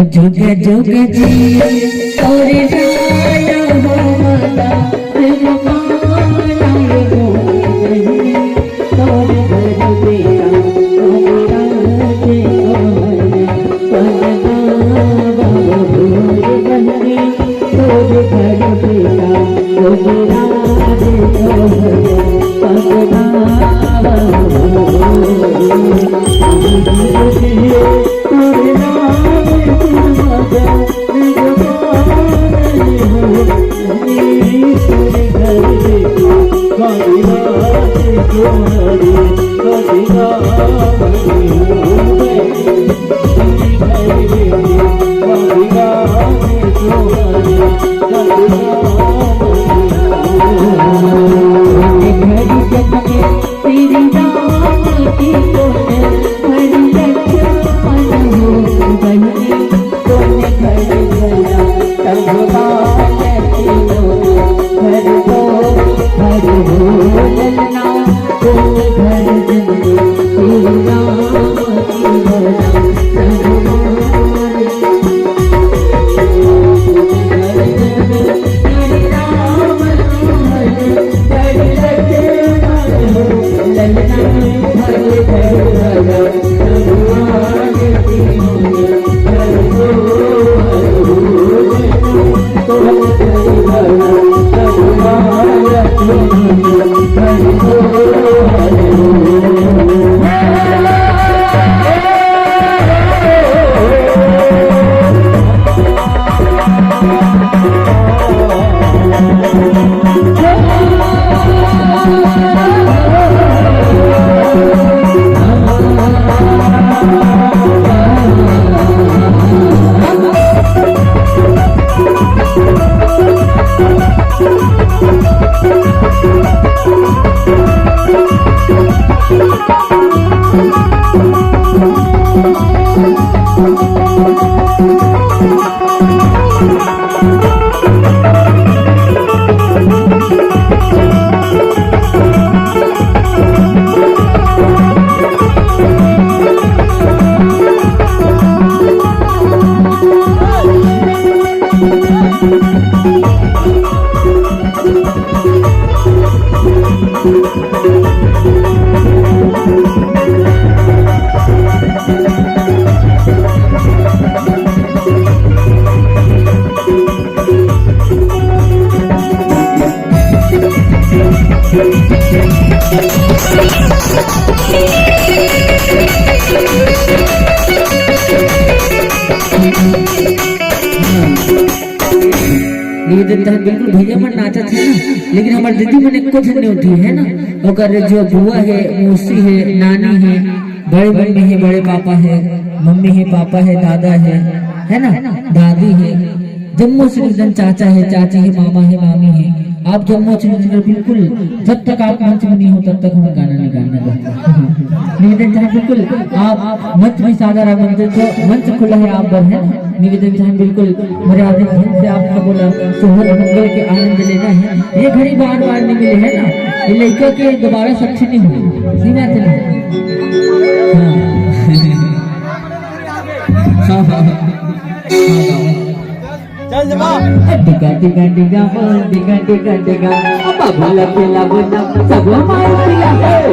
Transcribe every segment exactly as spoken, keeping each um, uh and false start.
जुग जुग जिए तोरे लाल हो माता, प्रेम पाना ये मोर बहिनी, तोरे घर बेटा तोरे राज तोहरे, पनवा बाबू बहिनी, तोरे घर बेटा तोरे राज तोहरे, पनवा बाबू। ये तो तहन बिल्कुल भैया मन नाचत हे ना, लेकिन हमर दीदी मन एको झन नइ उठी हे ना। ओकर जो बुआ हे, मौसी हे, नानी हे, बड़े मम्मी हे, बड़े पापा हे, मम्मी हे, पापा हे, दादा हे, हे ना, दादी हे, जम्मो से निवेदन, चाचा हे, चाची हे, मामा हे, मामी हे, आप जम्मो से निवेदन बिल्कुल, जब तक आप मंच में नहीं हो, तब तक हम गाना नहीं गाना गा। निवेदन चाहे बिल्कुल आप मंच में सादर आमंत्रित हो, मंच खुला है आप बर, है ना? निवेदन चाहे बिल्कुल मर्यादित ढंग से आप सबो ला सुहर मंगल के आनंद लेना है। ये घड़ी बार बार नहीं मिले है ना, ये लड़का के दोबारा साक्षी नहीं हुई, सही बात है ना? हाँ। हाँ, हाँ, हाँ। हाँ, हाँ। चल जमा। डिगा, डिगा, डिगा, हो, डिगा, डिगा, डिगा। बाबू लगे लागो ना, सब मार दिया।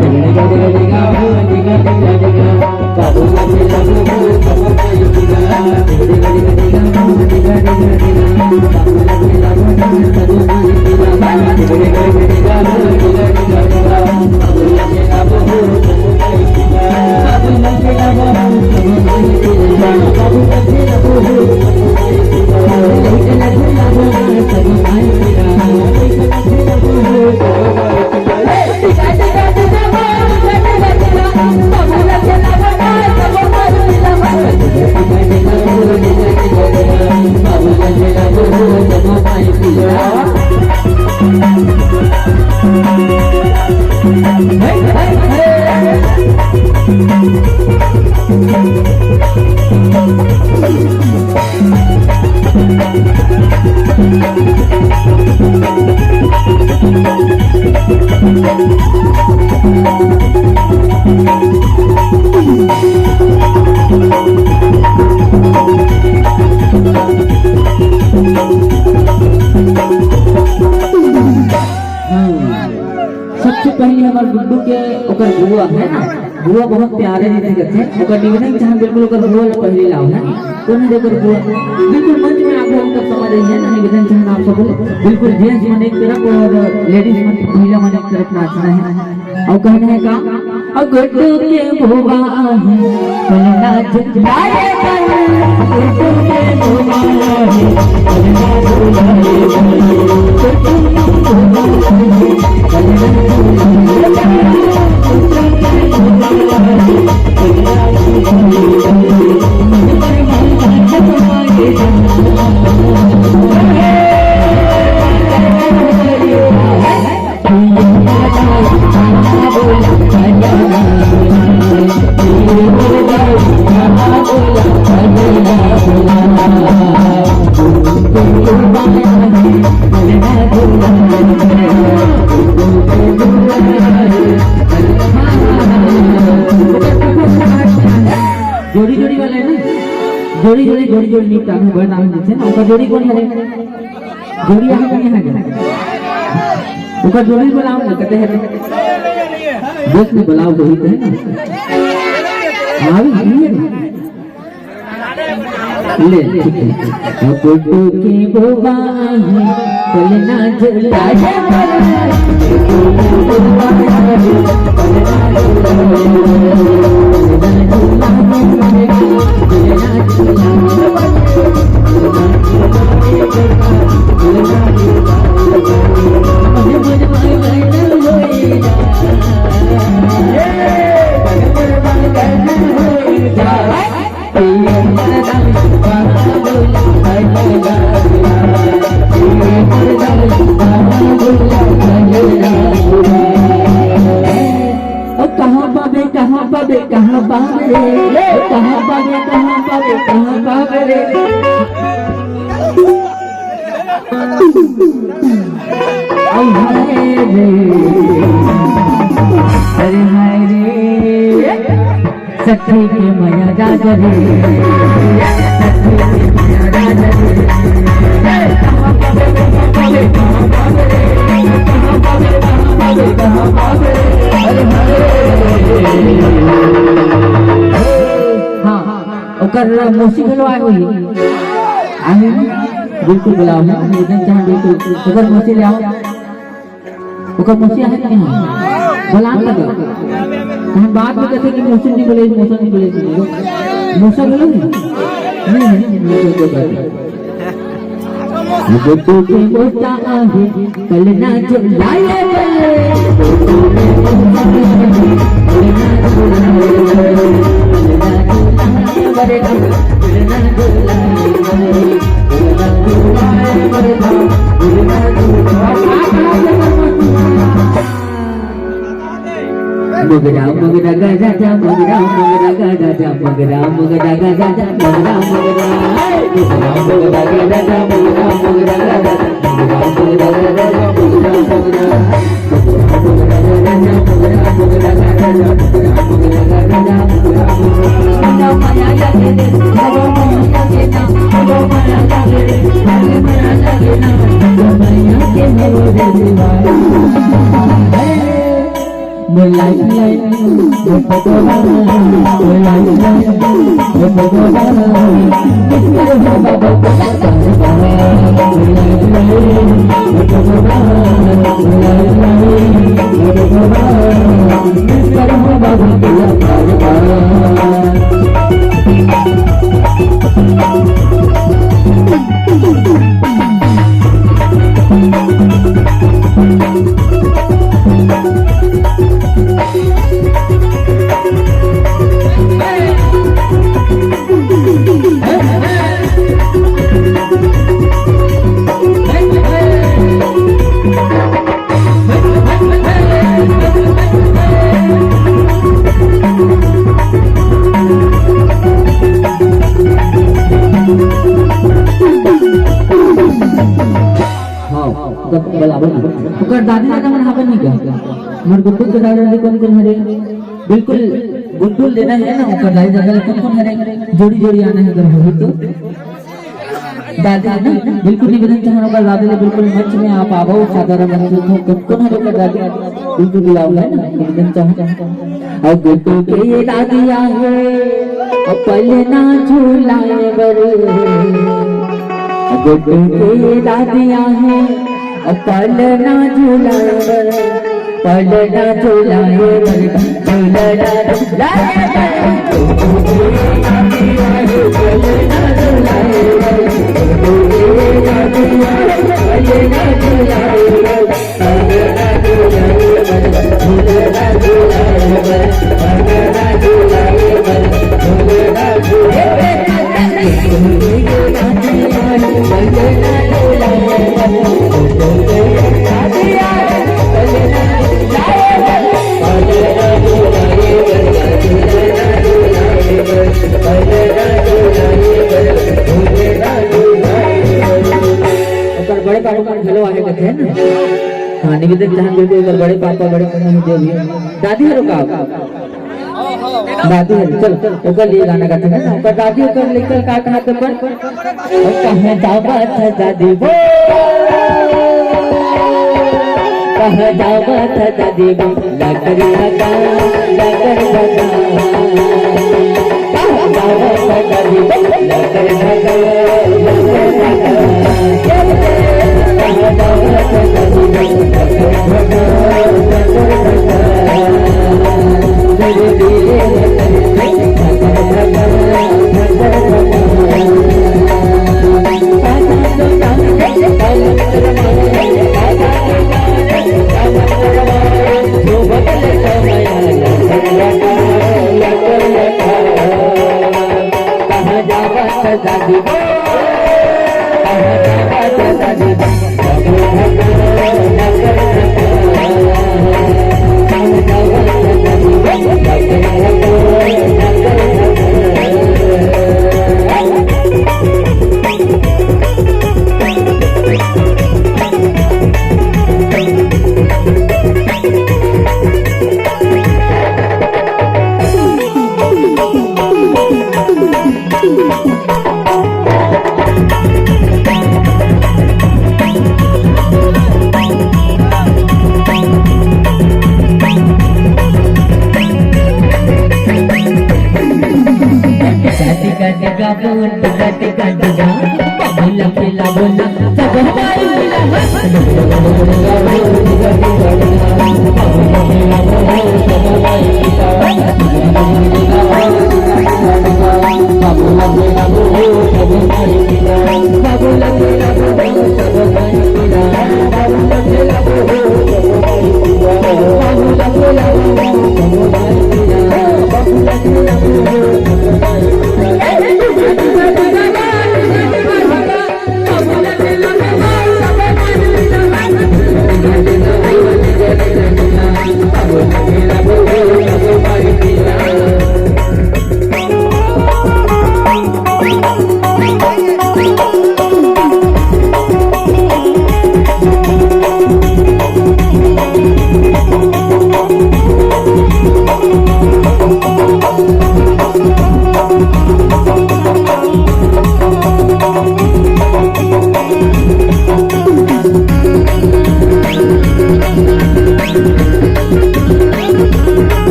डिगा, डिगा, डिगा, हो, डिगा, डिगा, डिगा। बाबू लगे लागो ना, सब मार दिया। डिगा, डिगा, डिगा, हो, डिगा, डिगा, डिगा। बाबू लगे लागो ना, सब मार दिया। डिगा, डिगा, डिगा, हो, डिगा, डिगा, डिगा। बाबू लगे लागो ना, सब मार दिया। बाबू लगे लागो ना, सब मार दिया। बाबू लगे लागो ना, सब मार दिया। सबसे पहले हमर गुड्डू के ओकर बुआ है ना, बुआ बहुत प्यारे दीदी करथे, ओकर निवेदन चाहन बिल्कुल ओकर बुआ ला पहले लाओ है। कौन है ओकर बुआ? बिल्कुल मंच में आके हम सब समझ रही है ना, निवेदन चाहन आप सब बोले, बिल्कुल जेंट्स मन एक तरफ और लेडीज मन, महिला मन एक तरफ नाचना है। और कहना है का? और गुड्डू के बुआ है, बोले नाच लाए, गुड्डू के बुआ है। जोड़ी जोड़ी वाला है ना, जोड़ी जोड़ी, जोड़ी जोड़ी निपटान है, बड़ा नाम है ना, ओकर जोड़ी कौन है रे? जोड़ी यहाँ कहीं है क्या? ओकर जोड़ी बुलाओ ना, कहते हैं दोस्त ने बुलाओ, वही तो है ना। हाँ, वही है ना। ले, ठीक है। अब गुड्डू के बुआ है, पलना झूला है। ओ कहाँ पाबे, कहाँ पाबे, कहाँ पाबे रे? ओ कहाँ पाबे, कहाँ पाबे, कहाँ पाबे रे? ओ हाय रे, अरे हाय रे, सखी के मया राजा रे, सखी के मया राजा रे। हाँ, ओकर मौसी घलो आए होही। आए होही? बिल्कुल बुलाओ, हम एकदम चाहे बिल्कुल। ओकर मौसी ले आओ। ओकर मौसी आए कि नहीं? बुला ना दे। हम बाद में कहते कि मौसी नहीं बोले, मौसी नहीं बोले, नहीं बोले। मौसा बोले नहीं? नहीं, नहीं, नहीं, नहीं, नहीं, नहीं, नहीं। गुड्डू के मोटा आहे, पलना झुलाए बल्ले। मुगरा मुगरा गजा जा, मुगरा मुगरा गजा जा, मुगरा मुगरा गजा जा, मुगरा मुगरा। मुगरा मुगरा गजा जा, मुगरा मुगरा गजा जा, मुगरा मुगरा गजा जा, मुगरा मुगरा। हाँ, तब बराबर ना। ओकर दादी दादा मन हावन नहीं का? हमर गुड्डू के दादा दादी कौन कौन हरे? बिल्कुल, गुड्डू लेना है ना, ओकर दादी दादा कौन कौन हरे? जोड़ी जोड़ी आना है अगर हो तो। दादी है ना, बिल्कुल निवेदन चाहन ओकर दादी ले बिल्कुल मंच में आप आवो, सादर आमंत्रित हो। कौन, कौन है ओकर दादी? बिल्कुल बुलाओ, है ना, निवेदन चाहन। अउ गुड्डू के दादी आहे, अउ पलना झुलाए बर। गुड्डू के दादी आहे, अउ पलना झुलाए बर। पलना झुलाए बर, पलना झुलाए बर। ओकर बड़े पापा मन घलो आहे कथे ना। हाँ, निवेदन चाहन बिल्कुल ओकर बड़े पापा, बड़े मम्मी जो भी है। दादी हरो का? दादी हरो, चल, ओकर लिए गाना गाथे ना। ओकर दादी ओकर लेकर का कहा थे पर? ओ कहाँ जावत है दादी वो? कहाँ जावत है दादी वो? लकर भगा, लकर भगा।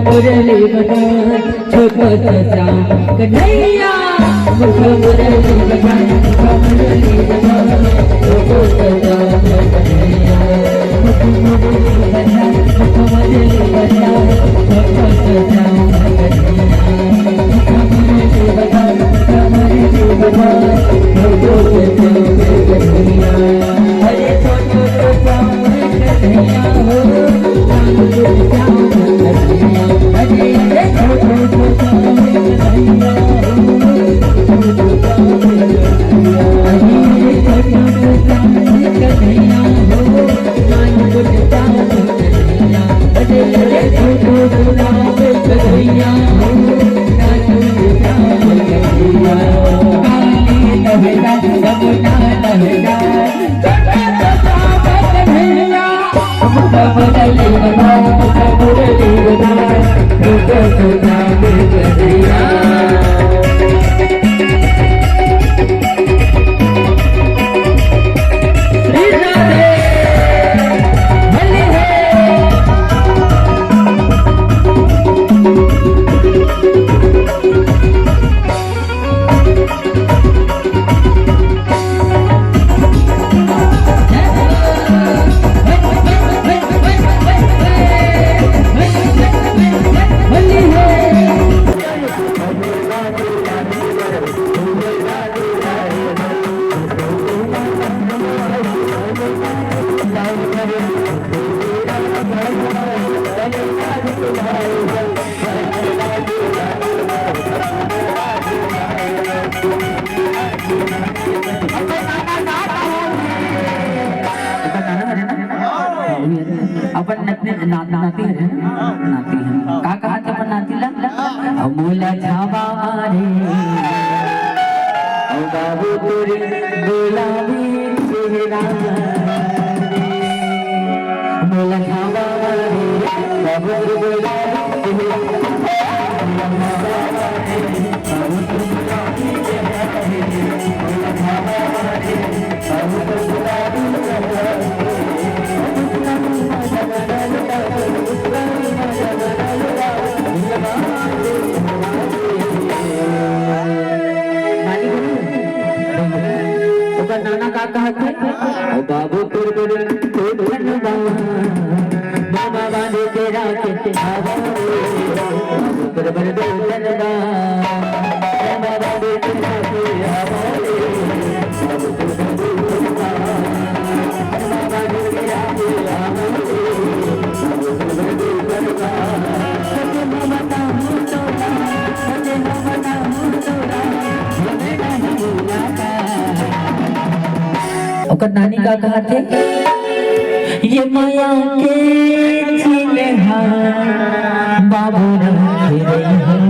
मुरली बजा, छोटो सा श्याम कन्हैया। मुरली बजा, मुरली बजा, छोटो सा श्याम कन्हैया। मुरली बजा, मुरली बजा, छोटो सा श्याम कन्हैया। मुरली बजा, मुरली बजा, छोटो सा श्याम कन्हैया। अरे छोटो सा श्याम कन्हैया हो, अपन नतनी, ना-, नाती हरे ना? नाती हे। का कहा थे अपन नाती ला? "मोला छावा मारे, ओ बाबू तोरे गुलाबी चेहरा रे। मोला छावा मारे, बाबू तोरे गुलाबी चेहरा रे।" ओकर नाना का कहत हे? "ओ बाबू तोर बड़े टूटन बा, बाबा बांधे के राखे आवा रे, बाबू तोर बड़े टूटन बा, बाबा बांधे के राखे आवा रे।" ओकर नानी का कहत हे? ये मया के चिन्हा बाबू रखे रहिहू,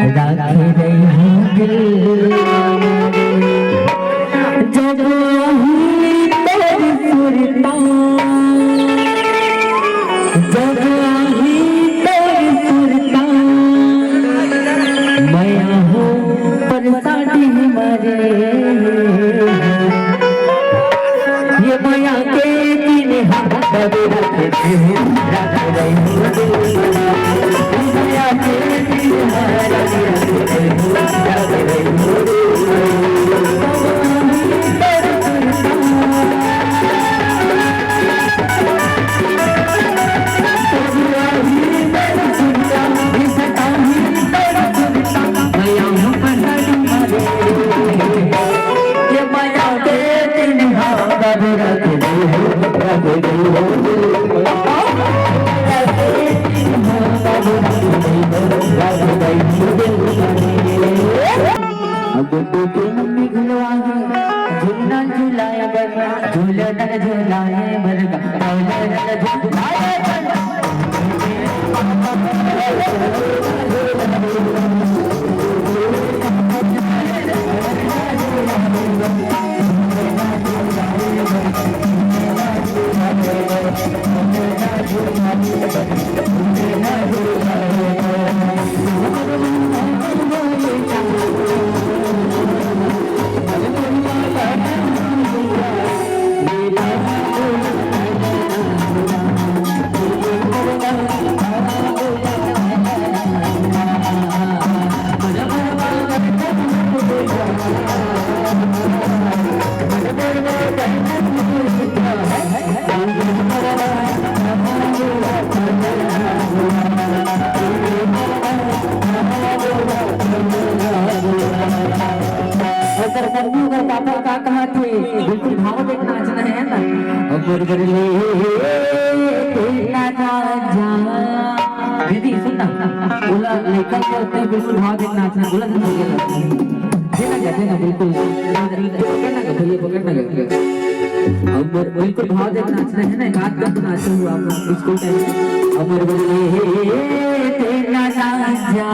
रखे रहिहू दिल। जग आही तोर सुरता, जग आही तोर सुरता, मया हो परसादी मरे। ये मया के चिन्हा बाबू रखे रहिहू, रखे रहिहू दिल। मया के दीदी, सुन ना, ओला लइका के होते बिल्कुल भाव देके नाचना, ओला सुन, ओला सुन। देना गा, देना, बिल्कुल। पकड़ना गा, भैया, पकड़ना गा। अब बिल्कुल भाव देके नाचना है ना, एक आध बार तो नाचो हुआ आप लोग स्कूल टाइम में। अमर बने तेरा राजा।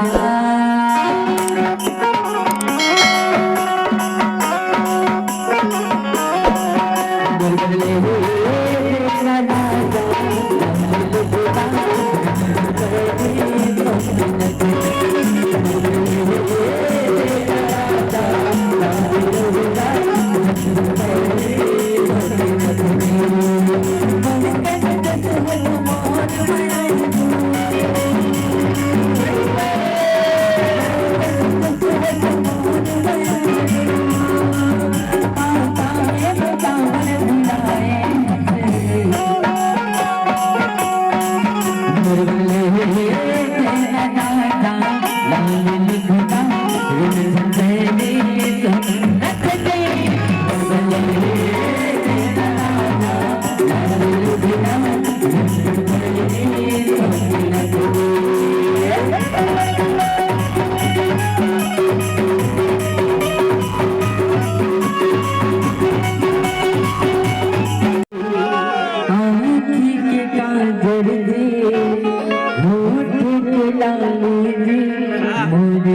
आँखी के काजर जी, होठ के लाली जी, मोर